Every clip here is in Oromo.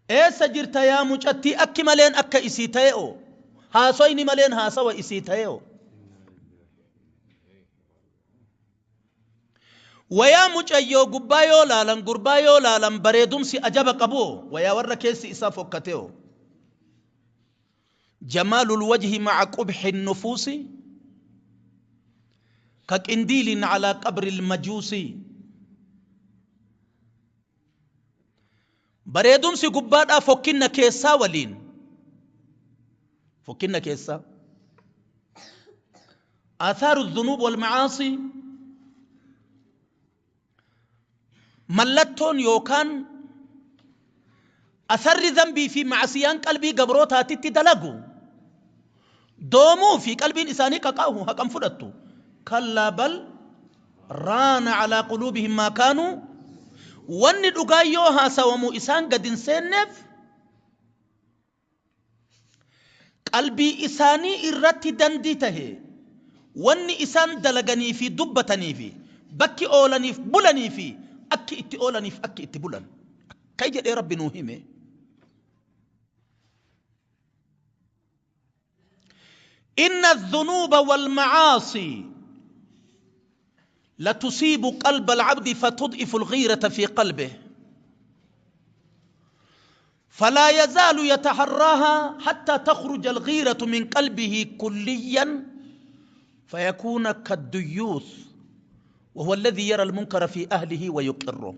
Eessa jirta yaa mucattii akki maleen akka isii ta'e'o haasoyni maleen haasawa isii ta'e'o wayaa mucayyoo gubbaa yoo laalan gurbaa yoo laalan bareedumsi ajaba qabu'o wayaa warra keessi isaa fokkate'o jamaalul wajhi ma'a qubhi nufuusi ka qindiilin calaa qabri lmajuusi bareedumsi gubbaadhaa fokkinna keessaa waliin fokkinna keessaa آثار الذنوب والمعاصي mallattoon yookaan atharri dhanbii fi macsiyaan qalbii gabrootaatitti dalagu doomuu fi qalbiin isaanii qaqaahu haqan fudhattu kallaa bal raana calaa quluubihim maa kaanuu wanni dhugaa yoo haasawamu isaan gad hin seenneef qalbii isaanii irratti dandii tahe wanni isaan dalaganii fi dubbatanii fi bakki oolaniif bulanii fi akki itti oolaniif akki itti bulan akkai jedhee rabbi nuu hime إن الذنوب والمعاصي لتصيب قلب العبد فتضعف الغيرة في قلبه فلا يزال يتحراها حتى تخرج الغيرة من قلبه كليا فيكون كالديوث وهو الذي يرى المنكر في أهله ويقره.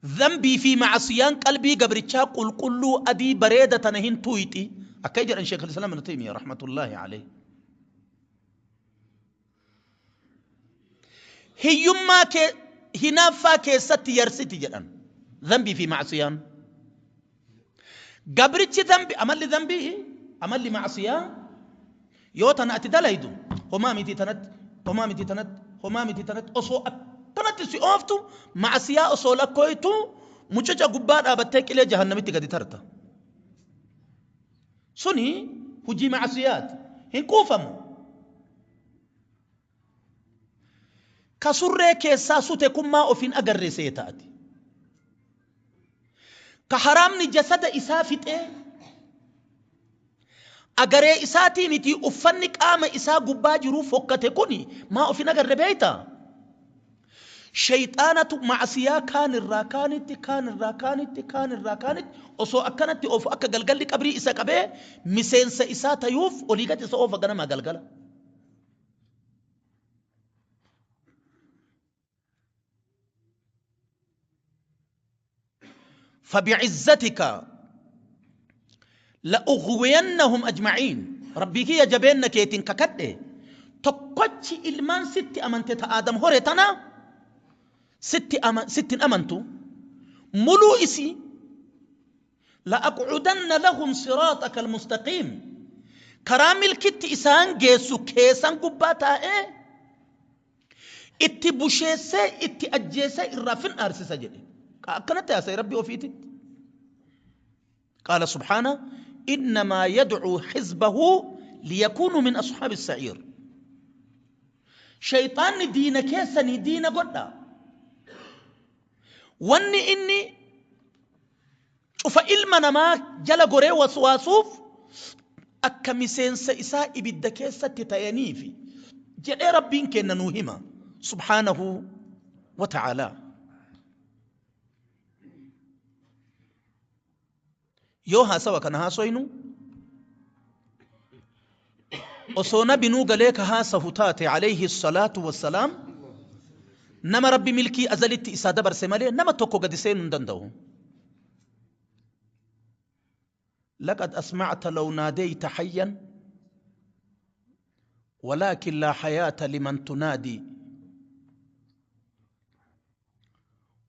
ذنبي في معصيان قلبي قبرتشا قل قلو أدي بريدة نهين تويتي أكيد أن شيخ الإسلام ابن تيمية رحمة الله عليه هيما كي هنافا كيست يرستي جدًا ذنبي في معصيان قبرتش ذنبي أمل ذنبي أمل معصية يوتنا أتدليدو هما ميتي تنت هما ميتي تنت هما ميتي تنت أصو تنت سي أوفتو معصية أصو لكويتو مججا قبار أبتك إلى جهنم تقدي ترتا سني هجي معصيات هنكوفمو كسرة كيسا ستكون ما أفين أجر سيتاتي كحرام جسد إسافت أجر إساتي متي أفنك آم إسا قباجرو فكتكوني ما أفين أجر بيتا شيطانة معصية كان الراكانت كان الراكانت كان الراكانت أصو أكنت أوف أك جلجل كبري إسا كبه مسنس إسا تيوف أوليكت إسا أوف أجنا ما جلجله فبعزتك لأغوينهم أجمعين ربي كي جبين كيتين ككده تقتش إلمان ست أمنت آدم هوريتنا ست أمنتو ملو إسي لأقعدن لهم صراطك المستقيم كرامل كت إسان جيسو كيسان قباتا إيه اتبوشيسي اتأجيسي الرافن أرسي جدي كانت يا سيد ربي وفيتت قال سبحانه إنما يدعو حزبه ليكونوا من أصحاب السعير شيطان دين كيسني دين قلنا واني إني شوف إلمنا ما جل قري وسواسوف أكمسين سإساء بالدكيسة تتينيفي جل ربي كنا نوهما سبحانه وتعالى yoo haasawa kana haasoynu osoo nabinuu galee ka haasahu taate alayhi salaatu wassalaam nama rabbi milkii azalitti isaa dabarse malee nama tokko gadi seenuu hin danda'u. لقد أسمعت لو ناديت حيا ولكن لا حياة لمن تنادي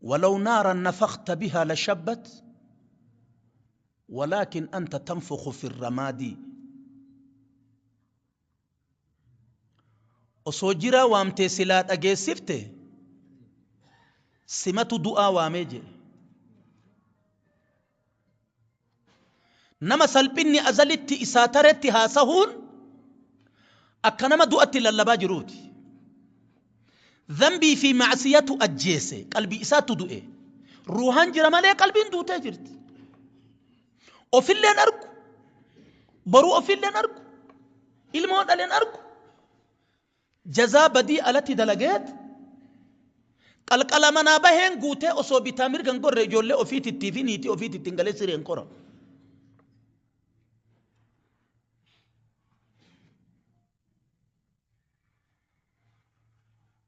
ولو نارا نفخت بها لشبت ولكن أنت تنفخ في الرماد osoo jira waamtee silaa dhageessifte simatu du'aa waamee jedhe nama salphinni azalitti isaa taretti haasahuun akka nama du'atti lallabaa jiruuti. Dhanbii fi ma'siyatu ajjeese, qalbii isaatu du'e. Ruuhaan jira malee qalbiin duutee jirti. Ofilleen argu, boruu ofilleen argu, ilmoo dhaleen argu. Jazaa badii alatti dalageet qalqala manaa baheen guutee osoo bitaa mirga hin gorre ijoollee ofiitittii fi niitii ofiitittiin galee sireen qora.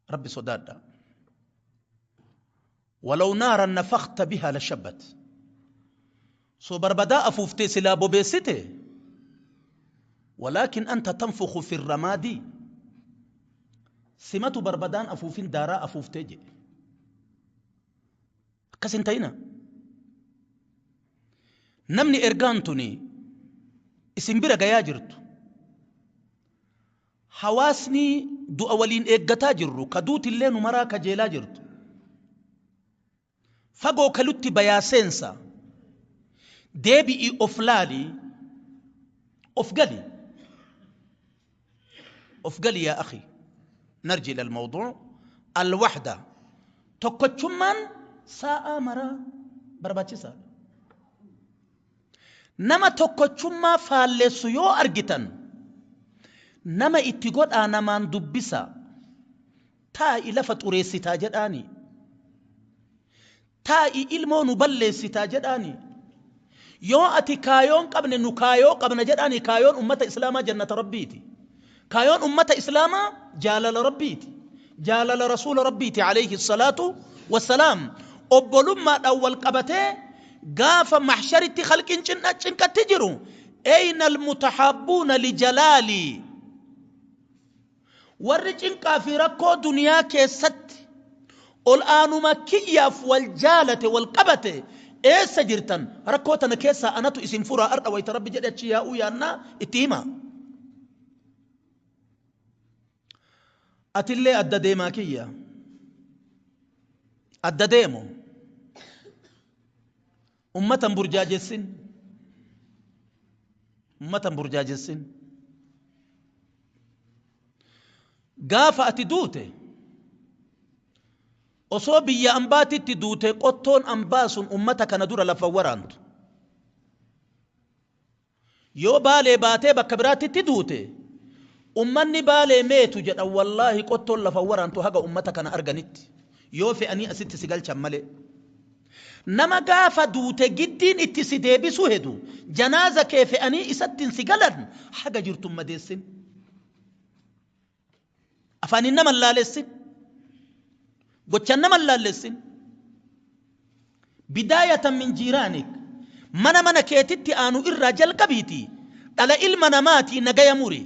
Rabbi sodaadha. Walaw naaran nafakta bihaa lashabbat. So barbadaa afuuftee silaa bobeessite, walaakin anta tanfukhu fi ramaadi, simatu barbadaan afuufin daaraa afuuftee jedhe. Akkas hin ta'ina. Namni ergaan tuni isin bira gayaa jirtu, hawaasni du'a waliin eeggataa jirru, ka duutillee nu maraa kajeelaa jirtu, fagoo kalutti bayaa seensa, deebi'i of laali, of gali, of gali. Yaa akhi, narji ila almawduu alwahda. Tokkochummaan sa'aa maraa barbaachisaadha. Nama tokkochummaa faalleessu yoo argitan, nama itti godhaa, namaan dubbisa, taa'i lafa xureessitaa jedhaani, taa'i ilmoo nu balleessitaa jedhaani. Yoo ati kaayoon qabne, nu kaayoo qabna jedhaani. Kaayoon ummata islaamaa jannata rabbiiti. Kaayoon ummata islaamaa jaalala rabbiiti, jaalala rasuula rabbiiti alayhi salaatu wassalaam. Obbolummaadhaan wal qabatee gaafa mahsharitti khalqiin cinqatti jiru, ayna almutahaabbuuna lijalaalii, warri cinqaa fi rakkoo duniyaa keessatti ol aanuma kiyyaaf wal jaalate, wal qabate, eessa jirtan? Rakkoo tana keessaa anatu isin furaa ardha wayta rabbi jedhe achi yaa'uu yaannaa itti hima. Atillee adda deemaa kiyya, adda deemu, ummatan burjaajessin, ummatan burjaajessin. Gaafa ati duute, osoo biyya ambaatitti duute, qottoon ambaa sun ummata kana dura lafa waraantu. Yoo Baalee baatee bakka biraatitti duute, ummanni Baalee meetu jedhan. Wallaahi qottoon lafa waraantu haga ummata kana arganitti, yoo fe'anii asitti si galchan malee. Nama gaafa duute giddiin itti si deebisuu hedu, janaaza kee fe'anii isattiin si galan, haga jirtu madeessin, afaanin nama laalessin, gochaan nama laalessin. Bidaayatan min jiiraanik, mana keetitti aanu irraa jalqabiiti dhala ilma namaatii nagaya muri.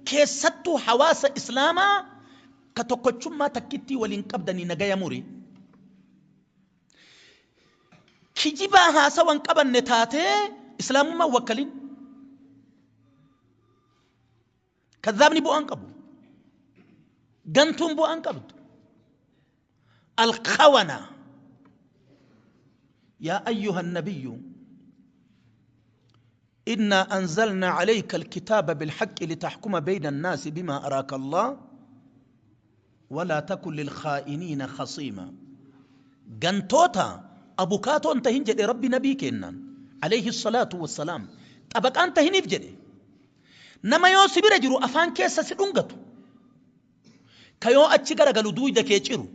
Keessattuu hawaasa islaamaa ka tokkochummaa takkittii waliin qabdanii nagaya muri. Kijibaa haasawan qabanne taatee islaamummaa wakkalin. Kadhaabni bu'aan qabu, gantuun bu'aan qabdu. Alkhawana. يا أيها النبي إنا أنزلنا عليك الكتاب بالحق لتحكم بين الناس بما أراك الله ولا تكن للخائنين خصيما. Gantoota abukaatoo tahin jedhe rabbi nabii kennan alayhi salaatu wassalaam. Xabaqaan tahiniif jedhe. Nama yoo si bira jiru afaan keessa si dhungatu, ka yoo achi garagalu duuyda kee ciru,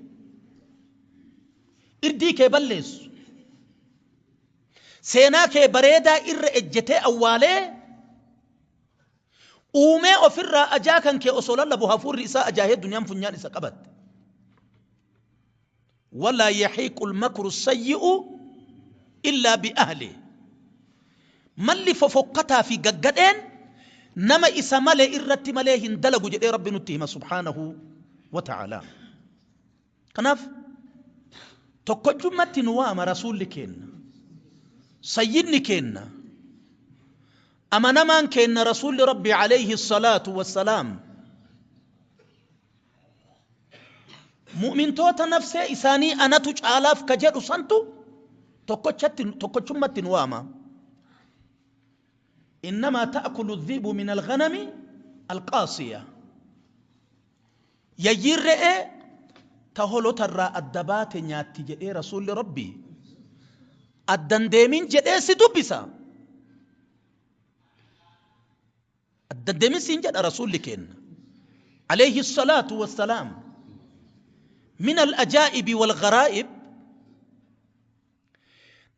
irdii kee balleessu, seenaa kee bareedaa irra ejjetee awwaalee uumee ofirraa ajaa kan kee osoo lallabu hafuurri isaa ajaahee duniyaan funyaan isa qabatte. Walaa yahiiqu lmakru sayyi'u illaa bi'ahli. Malli fofokkataa fi gaggadheen nama isa malee irratti malee hin dalagu jedhee rabbi nutti hima subhaanahu wa ta'aalaa. Kanaaf tokkochummatti nu waama rasuulli keenna, sayyidni keenna, amanamaan keenna, rasuulli rabbi alayhi salaatu wassalaam. Mu'mintoota nafsee isaanii anatu caalaaf ka jedhu santu tokkochummatti nu waama. Innamaa ta'kulu dhiibu min alghanami alqaasiya. Yayyiin re'ee Ta holotarraa adda baate nyaatti jedhee rasuulli rabbii addan deemin jedhee si dubbisa. Addan deemin siin jedha rasuulli kenna alayhi salaatu wassalaam. Min al-ajaa'ibi wal gharaa'ib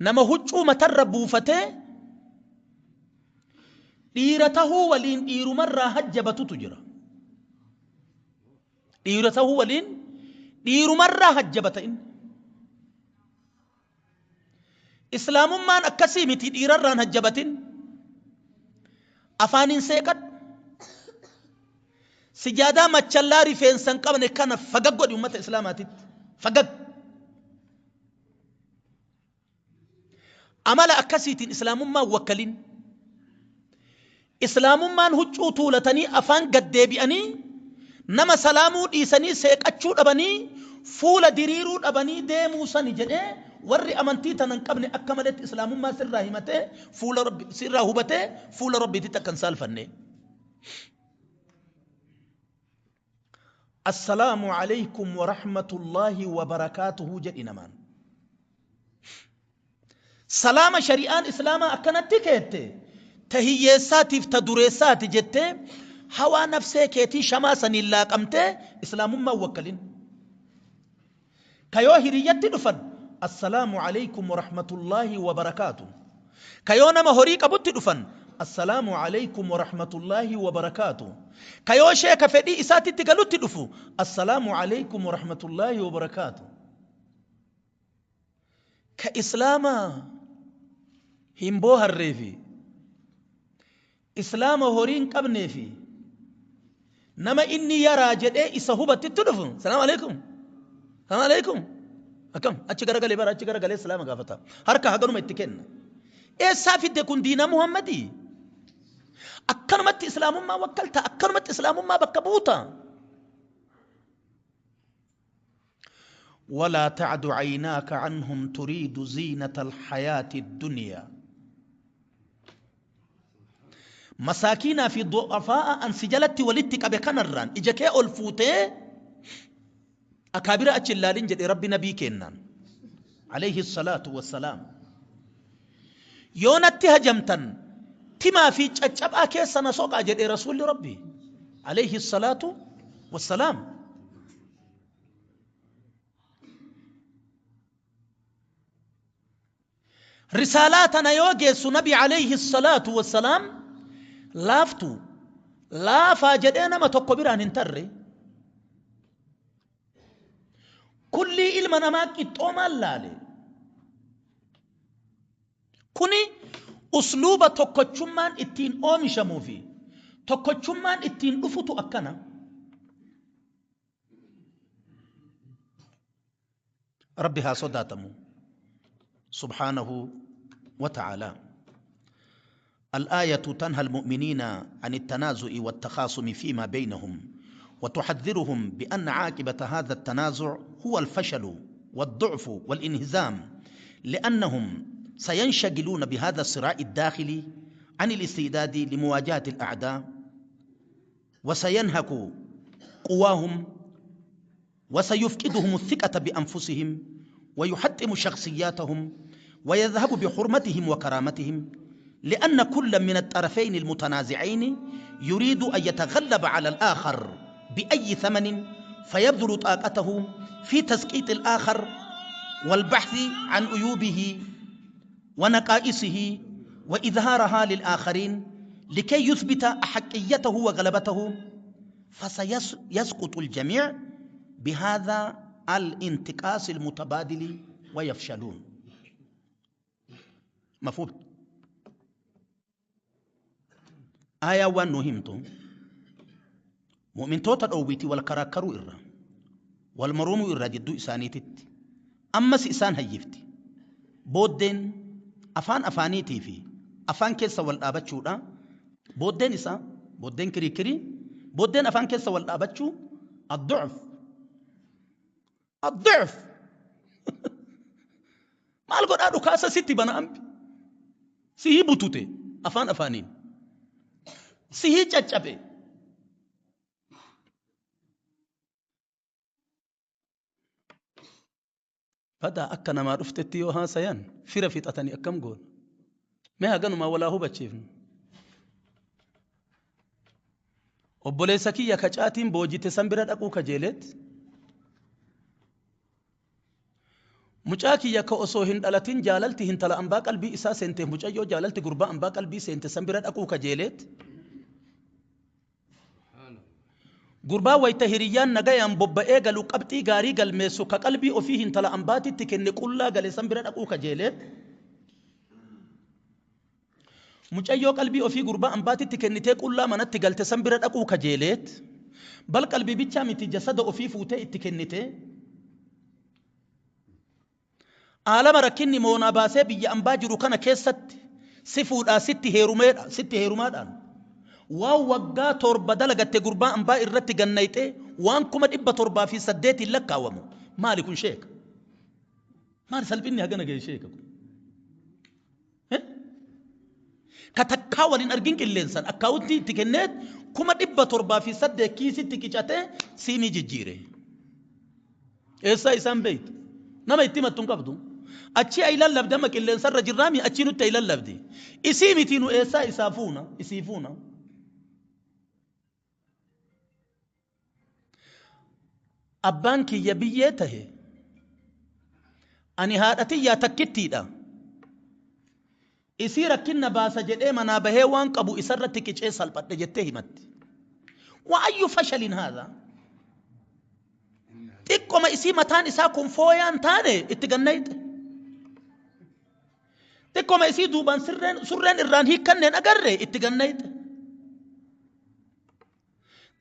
nama huccuu matarra buufatee dhiira tahuu waliin dhiirumarraa hajjabatutu jira. Dhiira tahuu waliin dhiirumarraa hajjabata inni. Islaamummaan akkasii miti, dhiirarraan hajjabatin. Afaaniin seeqadhu. Sijaadaa machallaa rifeensa hin qabne kana fagag godhi ummata islaamaatitti. Fagag. Amala akkasiitiin islaamummaan wakkalin. Islaamummaan huccuu tuulatanii afaan gaddeebi'anii nama salaamuu dhiisanii seeqachuu dhabanii fuula diriiruu dhabanii deemuu sani jedhee warri amantii tana hin qabne akka maletti islaamummaa sirraa himatee fuula rabbi sirraa hubatee fuula rabbiititti akka hin saalfanne. Assalaamu alaykum wa rahmatullaahi wa barakaatuhu jedhi namaan. Salaama shari'aan islaamaa akkanatti keette ta hiyyeessaatiif ta dureessaati jettee hawaa nafsee keetii shamaa saniin laaqamtee islaamummaan wakkalin. Ka yoo hiriyyatti dhufan assalaamu alaykum wa rahmatullaahi wa barakaatu. Ka yoo nama horii qabutti dhufan assalaamu alaykum wa rahmatullaahi wa barakaatu. Ka yoo sheeka fedhii isaatitti galutti dhufu assalaamu alaykum wa rahmatullaahi wa barakaatu. Ka islaama hin booharreefi islaama horii hin qabneefi nama inni yaraa jedhee isa hubatitti dhufu salaamu alaykum salaamu alaykum akkam achi garagalee bara achi garagalee salaama gaafata harka haganuma itti kenna. Eessaa fidde kun diina Muhammadii? Akkanumatti islaamummaa wakkalta, akkanumatti islaamummaa bakka buuta. ولا تعد عيناك عنهم تريد زينة الحياة الدنيا. مساكين في ضعفاء أن سجلت ولدتك بكنران إجاكي ألفوتي أكابر أتشلالين جد ربي نبي كنان عليه الصلاة والسلام. يونتي هجمتن تما في تشبع كيسنا سوق أجد رسول ربي عليه الصلاة والسلام. رسالاتنا يوجس نبي عليه الصلاة والسلام لافتو لا فاجدنا ما تقبر أن انتري كل علم ما كتوما لالي كوني أسلوب تقچمان اتين أومشمو في تقچمان اتين أفتو أكنا ربها صداتمو سبحانه وتعالى. الآية تنهى المؤمنين عن التنازع والتخاصم فيما بينهم وتحذرهم بأن عاقبة هذا التنازع هو الفشل والضعف والانهزام، لأنهم سينشغلون بهذا الصراع الداخلي عن الاستعداد لمواجهة الأعداء، وسينهك قواهم وسيفقدهم الثقة بأنفسهم ويحطم شخصياتهم ويذهب بحرمتهم وكرامتهم، لأن كل من الطرفين المتنازعين يريد أن يتغلب على الآخر بأي ثمن، فيبذل طاقته في تسقيط الآخر والبحث عن عيوبه ونقائصه وإظهارها للآخرين لكي يثبت أحقيته وغلبته، فسيسقط الجميع بهذا الانتقاص المتبادل ويفشلون. مفهوم؟ آية ونهمتم مؤمن توتا أوبيتي والكراكرو إرى والمرومو إرى جدو إسانيتت أمس إسان هيفتي بودين أفان أفانيتي في أفان كيسا والآبتشو بودين إسا بودين كري كري بودين أفان كيسا والآبتشو الضعف الضعف maal godhaa dhukaasa sitti bana ambi sihii butute afaan afaaniin sihii caccabe. Badaa akka namaa dhuftetti yoo haasayan fira fixatanii akkam goona? Mee haganumaa walaa hubachiifnu. Obboleessa kiyya ka caatiin boojite san bira dhaquu kajeeleet, mucaa kiyya ka osoo hin dhalatin jaalalti hintala ambaa qalbii isaa seente, mucayyoo jaalalti gurbaa ambaa qalbii seente san bira dhaquu kajeeleet, gurbaa wayta hiriyyaan nagayaan bobba'ee galu qabxii gaarii galmeessu ka qalbii ofii hintala ambaatitti kenne qullaa gale san bira dhaquu kajeeleet, mucayyoo qalbii ofii gurbaa ambaatitti kennitee qullaa manatti galte san bira dhaquu kajeeleet, bal qalbii bichaa miti jasada ofii fuutee itti kennite, aalama rakkinni moonaa baasee biyya ambaa jiru kana keessatti si fuudhaa sitti heerumeedha sitti heerumaadhaan waan waggaa 7 dalagatte gurbaa ambaa irratti gannayxee waan 708,000 lakkaawamu. Maali kun sheeka? Maali salphinni hagana gahe sheeka kun? Ka takkaa wal hin argin qilleensan akkaawuntii itti kenneet 708,000 kiisitti qicatee siimii jijjiire. Eessaa isaan beeytu? Nama itti himattu hin qabdu. Achii ay lallabdi, amma qilleensarra jirraami, achii nutti ay lallabdi. Isii miti nu eessaa isaa fuuna isii fuuna. Abbaan kiyya biyyee tahe, ani haadha tiyyaa takkittiidha. Isii rakkinna baasa jedhee manaa bahee waan qabu isarratti qicee salphadhe jettee himatti. Wa ayyu fashalin haadha? Xiqqoma isii mataan isaa kun fooyaan taane itti gannayxe. Xiqqoma isii duubaan surreen irraan hiikkanneen agarre itti gannayxe.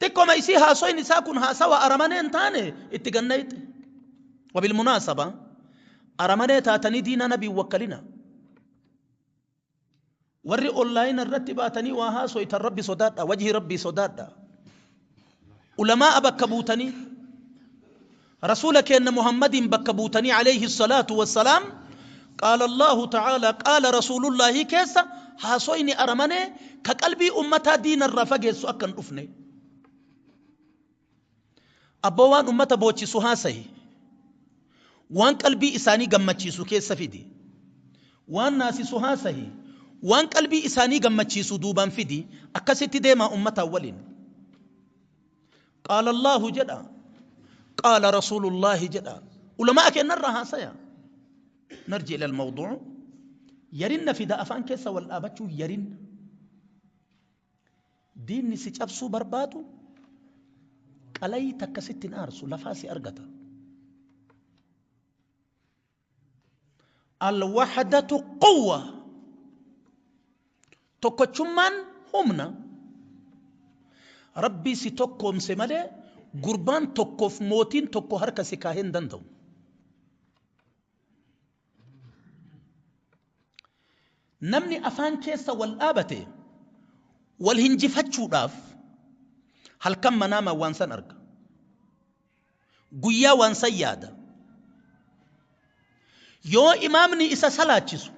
Xiqqoma isii haasoyin isaa kun haasawa aramanee hin taane itti gannayxe. Wabilmunaasaba aramanee taatanii diina nabii wakkalina. Warri onlaayina irratti baatanii waa haasoytan Rabbi sodaadha, wajhi Rabbii sodaadha. Ulamaa'a bakka buutanii, Rasuula keenna Muhammadiin bakka buutanii alayhi salaatu wassalaam, qaala Allahu ta'ala, qaala Rasuulullaahi keessa haasoyni aramanee ka qalbii ummataa diina irraa fageessu akka hin dhufne. Abboo waan ummata boochisu haasayi. Waan qalbii isaanii gammachiisu keessa fidi. Waan naasisu haasahi. Waan qalbii isaanii gammachiisu duubaan fidi. Akkasitti deemaa ummataan waliin. Qaala Allaahu jedha. Qaala Rasuulullaahi jedha. Ulamaa kennarraa haasaya. Narji ila al-mawduu. Yarinna fida afaan keessa wal dhaabachuu yarinna. Diinni si cabsuu barbaadu qalayii takka sitti hin aarsu, lafaa si argata. Alwahdatu quwwa. Tokkochummaan humna. Rabbii si tokkoomse malee gurbaan tokkoof mootiin tokko harka si kaahee hin danda'u. Namni afaan keessa wal dhaabate wal hinjifachuudhaaf halkan manaamaan waan san arga. Guyyaa waan san yaada. Yoo imaamni isa salaachisu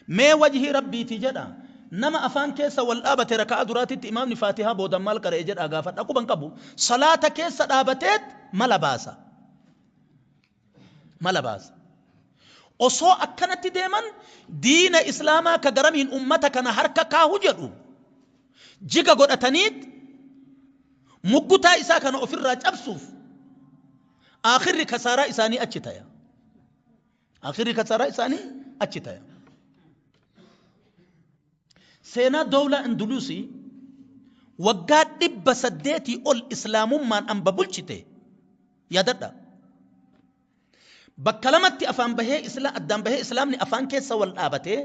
mee wajhii Rabbiiti jedha, nama afaan keessa wal dhaabate raka'aa duraatitti imaamni Faatihaa boodan maal qara'e jedhaa gaafadha, quba hin qabu. Salaata keessa dhaabateet mala baasa. Mala baasa. Osoo akkanatti deeman diina Islaamaa ka garamiin ummata kana harka kaahu jedhu jiga godhataniit muggutaa isaa kana ofirraa cabsuuf aakhirri kasaaraa isaanii achi taya. Aakhirri kasaaraa isaanii achi taya. Seenaa dowlaa Indulusii waggaa 800 ol Islaamummaan amba bulchite yaadadha. Bakka lamatti afaan bahee isla addaan bahee Islaamni afaan keessa wal dhaabatee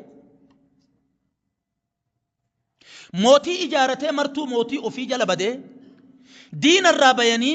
mootii ijaaratee martuu mootii ofii jala badee diinarraa bayanii.